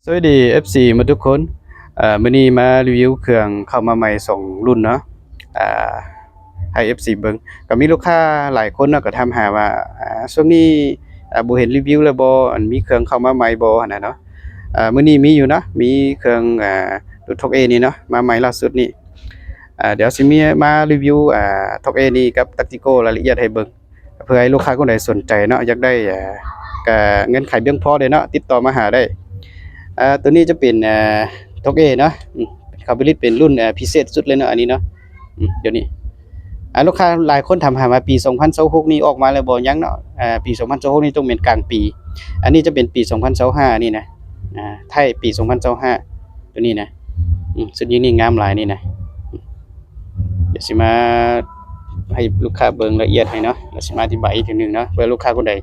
ສະບາຍດີ ເອັຟຊີ ໝົດທຸກຄົນ. ເອີ ມື້ນີ້ມາຣີວິວເຄື່ອງເຂົ້າມາໃໝ່ສອງລຸ້ນເນາະ ເອີ ໃຫ້ ເອັຟຊີ ເບິ່ງ. ກໍມີລູກຄ້າຫຼາຍຄົນເນາະ ກໍຖາມຫາວ່າ ເອີ ຊ່ວງນີ້ ເອີ ບໍ່ເຫັນຣີວິວແລ້ວບໍ່ ອັນ ມີເຄື່ອງເຂົ້າມາໃໝ່ບໍ່ຫັ້ນນະເນາະ. ເອີ ມື້ນີ້ມີຢູ່ເນາະ ມີເຄື່ອງ ເອີ ໂຕ ທອກເອ ນີ້ເນາະ ມາໃໝ່ລ່າສຸດນີ້. ເອີ ດຽວຊິມີມາຣີວິວ ເອີ ທອກເອ ນີ້ກັບ ແທັກຕິໂກ ລາຍລະອຽດໃຫ້ເບິ່ງ ເພື່ອໃຫ້ລູກຄ້າຄົນໃດສົນໃຈເນາະ ຢາກໄດ້ ເອີ ກະເງື່ອນໄຂພຽງພໍເດ້ເນາະ ຕິດຕໍ່ມາຫາໄດ້. ເອີ ໂຕນີ້ຈະເປັນ ເອີ ທອກເອ ເນາະ ອືມ ເຂົາຜະລິດເປັນລຸ້ນ ເອີ ພິເສດສຸດເລີຍເນາະ ອັນນີ້ເນາະ ອືມ ໂຕນີ້. ອາ ລູກຄ້າຫຼາຍຄົນຖາມຫາວ່າປີສອງພັນຊາວຫົກນີ້ອອກມາແລ້ວບໍ່? ຍັງເນາະ ອາ ປີສອງພັນຊາວຫົກນີ້ຕ້ອງແມ່ນກາງປີ. ອັນນີ້ຈະເປັນປີສອງພັນຊາວຫ້ານີ້ນະ ອາ ທ້າຍປີສອງພັນຊາວຫ້າ ໂຕນີ້ນະ ອືມ ຊຸດຍິງນີ້ງາມຫຼາຍນີ້ນະ. ດຽວຊິມາໃຫ້ລູກຄ້າເບິ່ງລະອຽດໃຫ້ເນາະ ແລ້ວຊິມາອະທິບາຍອີກເທື່ອໜຶ່ງເນາະ ເພື່ອລູກຄ້າຄົນໃດ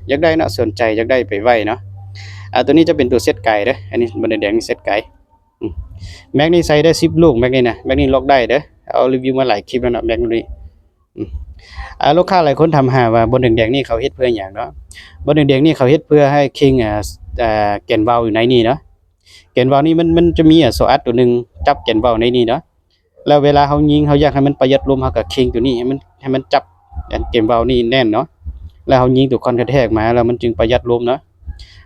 ຢາກໄດ້ເນາະ ສົນໃຈຢາກໄດ້ໄປໄວ້ເນາະ. ອາ ໂຕນີ້ຈະເປັນໂຕເຊັດກາຍເດີ້ ອັນນີ້ບ່ອນແດງໆນີ້ເຊັດກາຍ. ອືມ ແມັກນີ້ໃສ່ໄດ້ສິບລູກ ແມັກນີ້ນະ ແມັກນີ້ລັອກໄດ້ເດີ້ ເອົາຣີວິວມາຫຼາຍຄລິບແລ້ວເນາະ ແມັກນີ້. ອືມ ອາ ລູກຄ້າຫຼາຍຄົນຖາມຫາວ່າບ່ອນແດງໆນີ້ເຂົາເຮັດເພື່ອຫຍັງເນາະ. ບ່ອນແດງໆນີ້ເຂົາເຮັດເພື່ອໃຫ້ເຄັ່ງ ອາ ອາ ແກນວາວຢູ່ໃນນີ້ເນາະ. ແກນວາວນີ້ມັນ ມັນຈະມີ ອາ ໂຊອັດໂຕໜຶ່ງຈັບແກນວາວໃນນີ້ເນາະ. ແລ້ວເວລາເຮົາຍິງ ເຮົາຢາກໃຫ້ມັນປະຢັດລົມ ເຮົາກໍເຄັ່ງໂຕນີ້ໃຫ້ມັນ ໃຫ້ມັນຈັບອັນເກມວາວນີ້ແໜ້ນເນາະ ແລ້ວເຮົາຍິງໂຕຄອນແຄດແທກມາ ແລ້ວມັນຈຶ່ງປະຢັດລົມເນາະ.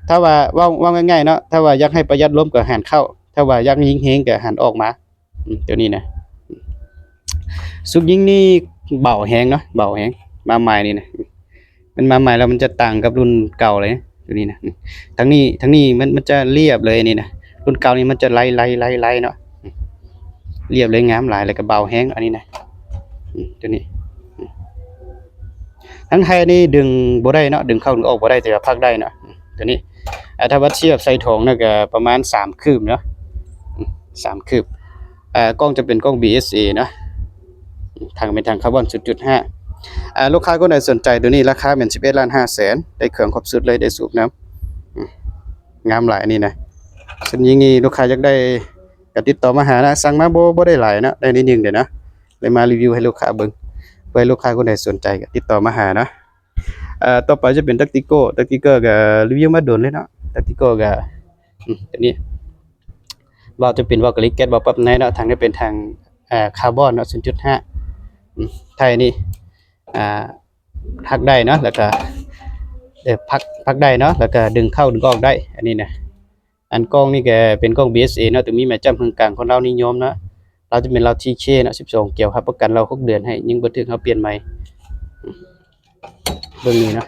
ຖ້າວ່າ ເວົ້າ ເວົ້າງ່າຍໆເນາະ ຖ້າວ່າຢາກໃຫ້ປະຢັດລົມກໍຫັນເຂົ້າ ຖ້າວ່າຢາກຍິງແຮງກໍຫັນອອກມາ. ອືມ ໂຕນີ້ນະ ຊຸດຍິງນີ້ເບົາແຮງເນາະ ເບົາແຮງ ມາໃໝ່ນີ້ນະ. ມັນມາໃໝ່ແລ້ວມັນຈະຕ່າງກັບລຸ້ນເກົ່າເລີຍ ໂຕນີ້ນະ. ທາງນີ້ ທາງນີ້ມັນ ມັນຈະລຽບເລີຍນີ້ນະ ລຸ້ນເກົ່ານີ້ມັນຈະໄຫຼໆໆໆເນາະ ລຽບເລີຍ ງາມຫຼາຍ ແລ້ວກໍເບົາແຮງ ອັນນີ້ນະ ອືມ ໂຕນີ້. ທາງໄທນີ້ດຶງບໍ່ໄດ້ເນາະ ດຶງເຂົ້າດຶງອອກບໍ່ໄດ້ ແຕ່ວ່າພັກໄດ້ເນາະ ໂຕນີ້. ອາ ຖ້າວ່າທຽບໃສ່ຖົງນະ ກໍປະມານສາມຄືບເນາະ ອືມ ສາມຄືບ. ອາ ກ້ອງຈະເປັນກ້ອງ ບີເອສເອ ເນາະ ຖັງເປັນຖັງຄາບອນ ສູນຈຸດຫ້າ. ອາ ລູກຄ້າຄົນໃດສົນໃຈໂຕນີ້ ລາຄາແມ່ນສິບເອັດລ້ານຫ້າແສນ ໄດ້ເຄື່ອງຄົບຊຸດເລີຍ ໄດ້ສູບນ້ຳ ອືມ ງາມຫຼາຍອັນນີ້ນະ. ເຊັ່ນຍິງນີ້ລູກຄ້າຢາກໄດ້ກໍຕິດຕໍ່ມາຫານະ ສັ່ງມາບໍ່ ບໍ່ໄດ້ຫຼາຍເນາະ ໄດ້ໜ້ອຍໜຶ່ງເດເນາະ ເລີຍມາຣີວິວໃຫ້ລູກຄ້າເບິ່ງ ເພື່ອໃຫ້ລູກຄ້າຄົນໃດສົນໃຈກໍຕິດຕໍ່ມາຫາເນາະ. ເອີ ຕໍ່ໄປຈະເປັນແທັກຕິໂກ ແທັກຕິໂກກໍຣີວິວມາດົນເລີຍເນາະ ແທັກຕິໂກກໍ ອືມ ໂຕນີ້ ວາວຈະເປັນວາວກະລິກແກັດ ວາວປັບໃນເນາະ ຖັງຈະເປັນຖັງ ເອີ ຄາບອນເນາະ ສູນຈຸດຫ້າ ອືມ ໄທນີ້ ອາ ພັກໄດ້ເນາະ ແລ້ວກໍ ເອີ ພັກ ພັກໄດ້ເນາະ ແລ້ວກໍດຶງເຂົ້າດຶງອອກໄດ້ ອັນນີ້ນະ. ອັນກ້ອງນີ້ກໍເປັນກ້ອງ ບີເອສເອ ເນາະ ໂຕມີໝາຍຈັບເຄິ່ງກາງ ຂອງລາວນິຍົມເນາະ ລາວຈະເປັນລາວ ທີເຄ ເນາະ ສິບສອງກຽວ ຮັບປະກັນລາວຫົກເດືອນໃຫ້ ຍິງບໍ່ຖືກເຮົາປ່ຽນໃໝ່. ເບິ່ງນີ້ເນາະ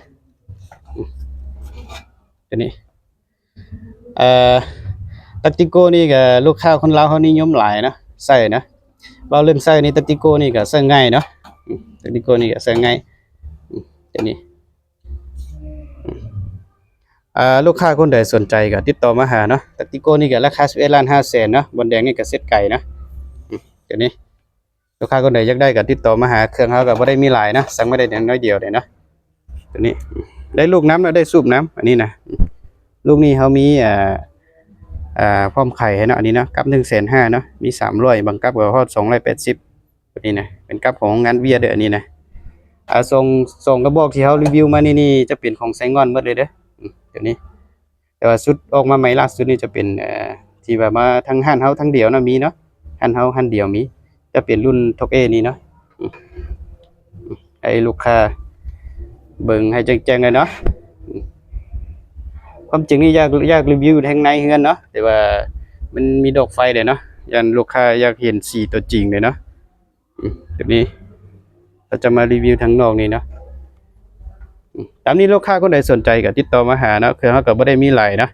ໂຕນີ້ ເອີ ແທັກຕິໂກນີ້ກໍລູກຄ້າຄົນລາວເຮົານິຍົມຫຼາຍເນາະ ໃຊ້ເນາະ. ເວົ້າເລື່ອງໃຊ້ນີ້ ແທັກຕິໂກນີ້ກໍໃຊ້ງ່າຍເນາະ ແທັກຕິໂກນີ້ກໍໃຊ້ງ່າຍ ໂຕນີ້. ອ່າ ລູກຄ້າຄົນໃດສົນໃຈກໍຕິດຕໍ່ມາຫາເນາະ ແທັກຕິໂກນີ້ກໍລາຄາສິບເອັດລ້ານຫ້າແສນເນາະ ບ່ອນແດງນີ້ກໍເຊັດໄກເນາະ ໂຕນີ້. ລູກຄ້າຄົນໃດຢາກໄດ້ກໍຕິດຕໍ່ມາຫາ ເຄື່ອງເຮົາກໍບໍ່ໄດ້ມີຫຼາຍເນາະ ສັ່ງມາໄດ້ໜ້ອຍດຽວເດເນາະ ໂຕນີ້. ໄດ້ລູກນ້ຳນະ ໄດ້ສູບນ້ຳ ອັນນີ້ນະ ລູກນີ້ເຮົາມີ ອ່າ ອ່າ ພ້ອມຂາຍໃຫ້ເນາະ ອັນນີ້ເນາະ ກັບໜຶ່ງແສນຫ້າເນາະ ມີສາມຮ້ອຍ ບາງກັບກໍຮອດສອງຮ້ອຍແປດສິບ ໂຕນີ້ນະ ເປັນກັບຂອງງານວຽດເດີ້ ອັນນີ້ນະ. ອ່າ ສອງ ສອງກະບອກທີ່ເຮົາຣີວິວມານີ້ ນີ້ຈະເປັນຂອງໄຊງ່ອນໝົດເລີຍເດີ້ ອືມ ໂຕນີ້. ແຕ່ວ່າຊຸດອອກມາໃໝ່ລ່າສຸດນີ້ຈະເປັນ ເອີ ທີ່ວ່າມາທາງຮ້ານເຮົາທາງດຽວເນາະ ມີເນາະ ຮ້ານເຮົາຮ້ານດຽວມີ ຈະເປັນລຸ້ນ ທອກເອ ນີ້ເນາະ ອືມ ໃຫ້ລູກຄ້າເບິ່ງໃຫ້ແຈ້ງໆເລີຍເນາະ. ຄວາມຈິງນີ້ຢາກ ຢາກຣີວິວທາງໃນເຮືອນເນາະ ແຕ່ວ່າມັນມີດອກໄຟເດ້ເນາະ ຢ້ານລູກຄ້າຢາກເຫັນສີຕົວຈິງເດ້ເນາະ. ອືມ ແບບນີ້ ເຮົາຈະມາຣີວິວທາງນອກນີ້ເນາະ ອືມ ຕາມນີ້ລູກຄ້າຄົນໃດສົນໃຈກໍຕິດຕໍ່ມາຫາເນາະ ເຄື່ອງເຮົາກໍບໍ່ໄດ້ມີຫຼາຍເນາະ